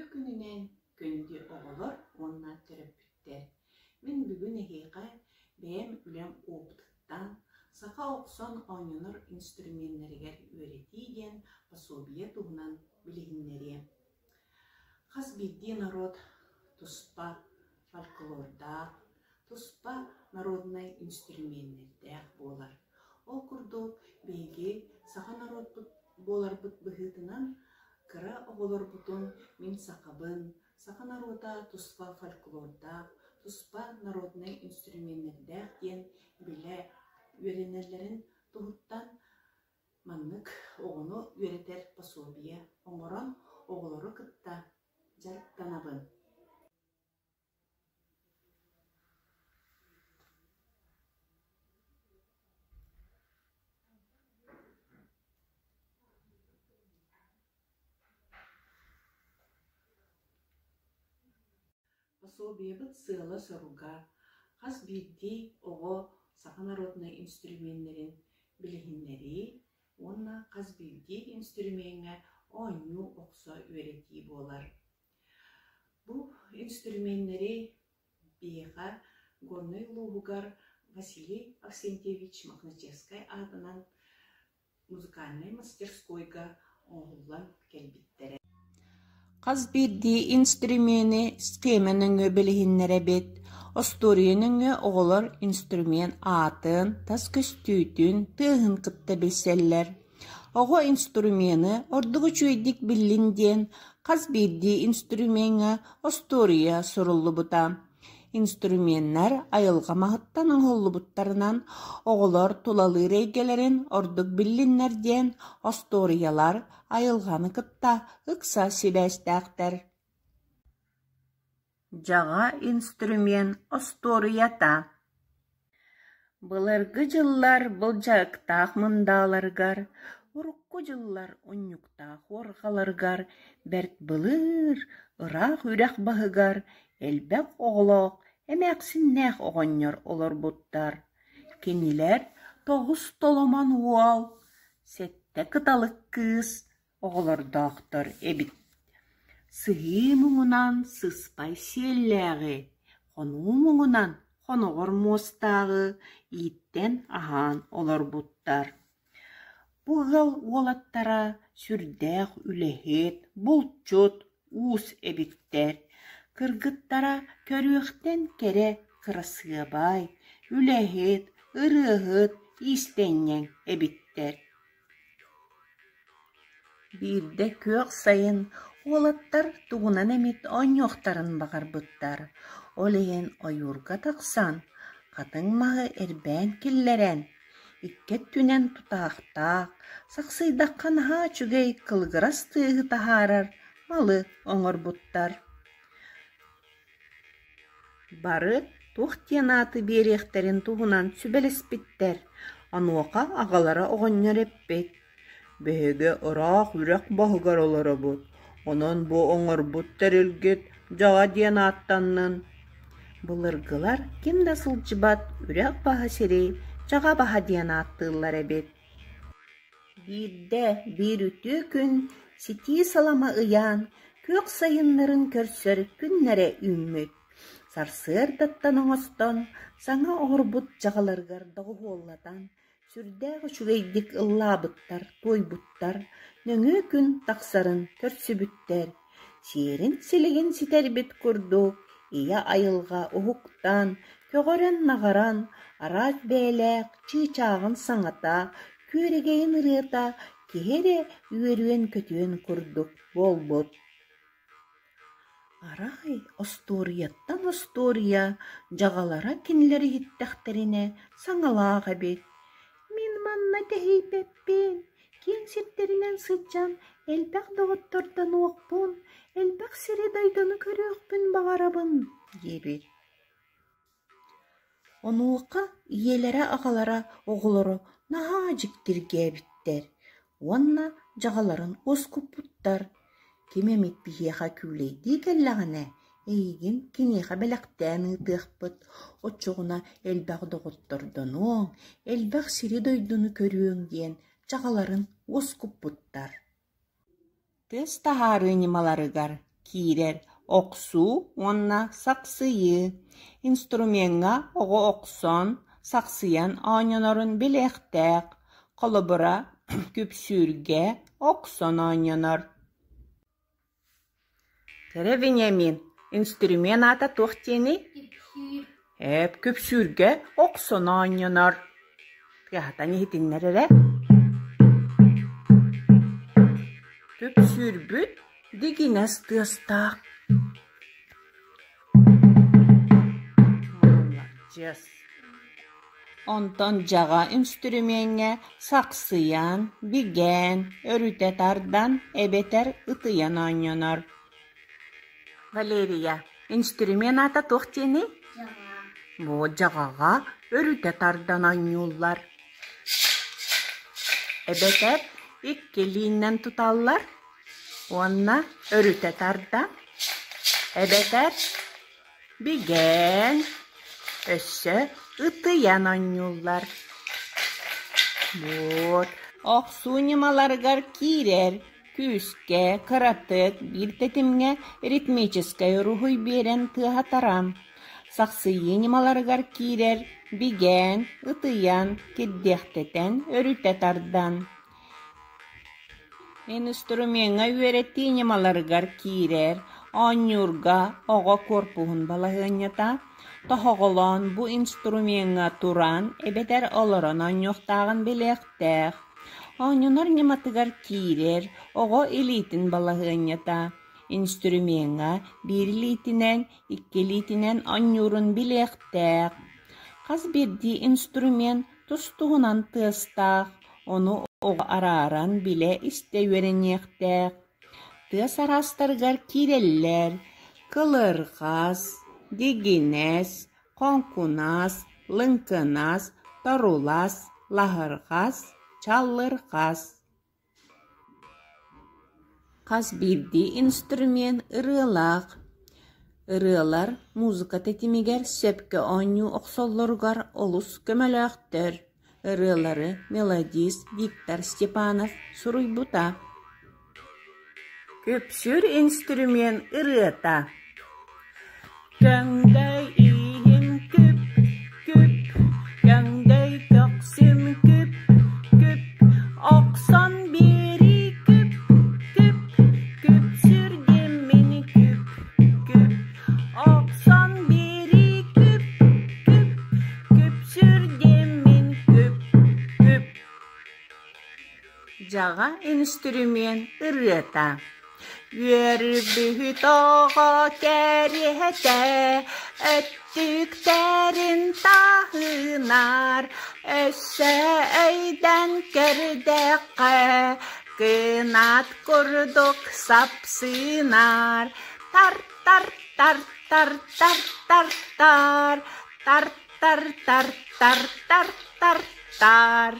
Үтүө күнүнэн, күндү оҕолор уонна төрөппүттэр! Мин бүгүн эһиэхэ бэйэм үлэм опытыттан саха охсон оонньонор инструменнарыгар үөрэтии диэн пособие туһунан билиһиннэриэм. Хас биирдии норуот туспа фольклордаах, туспа народнай инструменнэрдээх буолар. Ол курдук биһиги саха норуоппут буоларбыт быһыытынан кыра оҕолорбутун мин сахабын, саха норуота туспа фольклордаах, туспа народнай инструменнэрдээх диэн билэ үөрэнэллэрин туһуттан маннык оҕону үөрэтэр пособие оҥорон оҕолору кытта дьарыктанабын. Пособиебыт сыала-соруга хас биирдии оҕо саха народнай инструменнэрин билиһиннэрии уонна хас биирдии инструмеҥҥа оонньуу охсо үөрэтии буолар. Бу инструменнэри биһиэхэ Горнай улууһугар Василий Авксентьевич Мохначевскай аатынан музыкальнай мастерскойга оҥоһуллан кэлбиттэрэ. Хас биирдии инструмени схема нөҥүө билиһиннэрэбит, остуоруйа нөҥүө оҕолор инструмент аатын, тас көстүүтүн, тыаһын кытта билсэллэр. Оҕо инструмены ордук үчүгэйдик биллин диэн хас биирдии инструмеҥҥа остуоруйа суруллубута. Инструменнар айылҕа маһыттан оҥоһуллубуттарынан оҕолор тулалыыр эйгэлэрин ордук биллиннэр диэн остуоруйалар айылҕаны кытта ыкса сибээстээхтэр. Дьаҕа инструмент остуоруйата Былыргы дьыллар былдьаһыктаах мындааларыгар, урукку дьыллар унньуктаах уорҕаларыгар бэрт былыр, ыраах үрэх баһыгар элбэх оҕолоох эмээхсиннээх оҕонньор олорбуттар. Кинилэр 9 толомон уол, 7 кыталык кыыс оҕолордоохтор эбит. Сыһыы муҥунан сыспай сиэллээҕи, хонуу муҥунан хоноҕор муостааҕы ииттэн-аһаан олорбуттар. Бу ыал уолаттара сүрдээх үлэһит, булчут, уус эбиттэр. Кыргыттара көрүөхтэн кэрэ кырасыабай, үлэһит, ырыаһыт, иистэнньэҥ эбиттэр. Биирдэ күөх сайын уолаттар тугунан эмит оонньуохтарын баҕарбыттар, ол иһин ойуурга тахсан, хатыҥ маһы эрбээн киллэрэн, икки өттүнэн тутаахтаах, сахсыйдахха наһаа үчүгэй кылыгырас тыаһы таһаарар малы оҥорбуттар. Бары туох диэн ааты биэриэхтэрин туһунан сүбэлэспиттэр, онуоха аҕалара оҕонньор эппит: «Биһиги ыраах үрэх баһыгар олоробут, онон бу оҥорбут тэрилгит Дьаҕа диэн ааттаннын». Былыргылар ким да сылдьыбат үрэх баһа сири Дьаҕа баһа диэн ааттыыллар эбит. Биирдэ биир үтүө күн ситии салама ыйаан, күөх сайыннарын көрсөр күннэрэ үүммүт. Сарсыардаттан оҥостон, саҥа оҥорбут дьаҕаларыгар доҕуһуоллатан, сүрдээх үчүгэйдик ыллаабыттар-туойбуттар, нөҥүө күн тахсарын көрсүбүттэр. Сиэрин-силигин ситэрбит курдук, ийэ айылҕа уһуктан, көҕөрөн-наҕаран, араас бэйэлээх чыычааҕын саҥата, күөрэгэйин ырыата киһи эрэ үөрүөн-көтүөн курдук буолбут. Арай остуоруйаттан остуоруйа дьаҕалара кинилэр иһиттэхтэринэ саҥалаах эбит: «Мин манна тэһийбэппин, киэҥ сирдэринэн сылдьан элбэх доҕоттордонуохпун, элбэх сири-дойдуну көрүөхпүн баҕарабын» диэбит. Онуоха ийэлэрэ-аҕалара оҕолоро наһаа дьиктиргээбиттэр уонна дьаҕаларын уоскуппуттар: «Ким эмит биһиэхэ күүлэйдии кэллэҕинэ, эйигин киниэхэ бэлэхтээн ыытыахпыт, оччоҕуна элбэх доҕоттордонуоҥ, элбэх сири-дойдуну көрүөҥ» диэн дьаҕаларын уоскуппуттар. Тыас таһаарыы ньымаларыгар. киирэр охсуу уонна сахсыйыы. Инструмеҥҥа оҕо охсон, сахсыйан оонньонорун билиэхтээх, холобура, күпсүүргэ охсон оонньонор. Кэрэ Вениамин, инструмент аата туох диэний? Күпсүүр. Эп, күпсүүргэ охсон оонньонор. Тыаһатан иһитиннэр эрэ. Күпсүүрбүт дигинэс тыастаах. Маладьыас. Онтон дьаҕа үнстүрүмүөҥҥэ сахсыйан, бигээн, өрүтэ тардан эбэтэр ытыйан оонньонор. Валерия, инструмент аата туох диэний? Дьаҕа. Бу дьаҕаҕа өрүтэ тардан оонньууллар. Эбэтэр икки илиинэн туталлар уонна өрүтэ тардан, эбэтэр бигээн, өссө ытыйан оонньууллар. Вот. Охсуу ньымаларыгар киирэр күүскэ, кыратык, биир тэтимҥэ ритмическэй уруһуй биэрэн тыаһатара. Сахсыйыы ньымаларыгар киирэр бигээн, ытыйан, кирдиэхтэтэн, өрүтэ тардан. Инструмеҥҥа үөрэтии ньымаларыгар киирэр, оонньуурга оҕо куорпуһун балаһыанньата, тоһоҕолоон бу инструмеҥҥа туран эбэтэр олорон оонньуохтааҕын билиэхтээх. Оонньонор ньыматыгар киирэр оҕо илиитин балаһыанньата, инструмеҥҥа биир илиитинэн, икки илиитинэн оонньуурун билиэхтээх. Хас биирдии инструмент тус-туһунан тыастаах, ону оҕо арааран билэ-истэ үөрэниэхтээх. Тыас араастарыгар киирэллэр: кылырҕас, дигинэс, хоҥкунас, лыҥкынас, торулас, лаһырҕас, чаллырҕас. Хас биирдии инструмент ырыалаах. Ырыалар музыка тэтимигэр сөпкө оонньуу охсоллоругар олус көмөлөөхтөр. Ырыалары мелодист Виктор Степанов суруйбута. Күпсүүр инструмент ырыата Көҥдөй иһим күп, күп, көҥдөй көхсүм күп, күп, охсон биэрии күп, күп, күпсүр диэммин күп, күп, охсон биэрии күп, күп, күпсүр диэммин күп, күп. Дьаҕа үнүстүрүмүөн ырыата Үөрбүт оҕо кэриэтэ өттүктэрин таһынар, өссө өйдөөн көрдөххө, кынат курдук сапсынар. Тар-тар-тар-тар-тар-тар-тар, тар-тар-тар-тар-тар-тар-тар.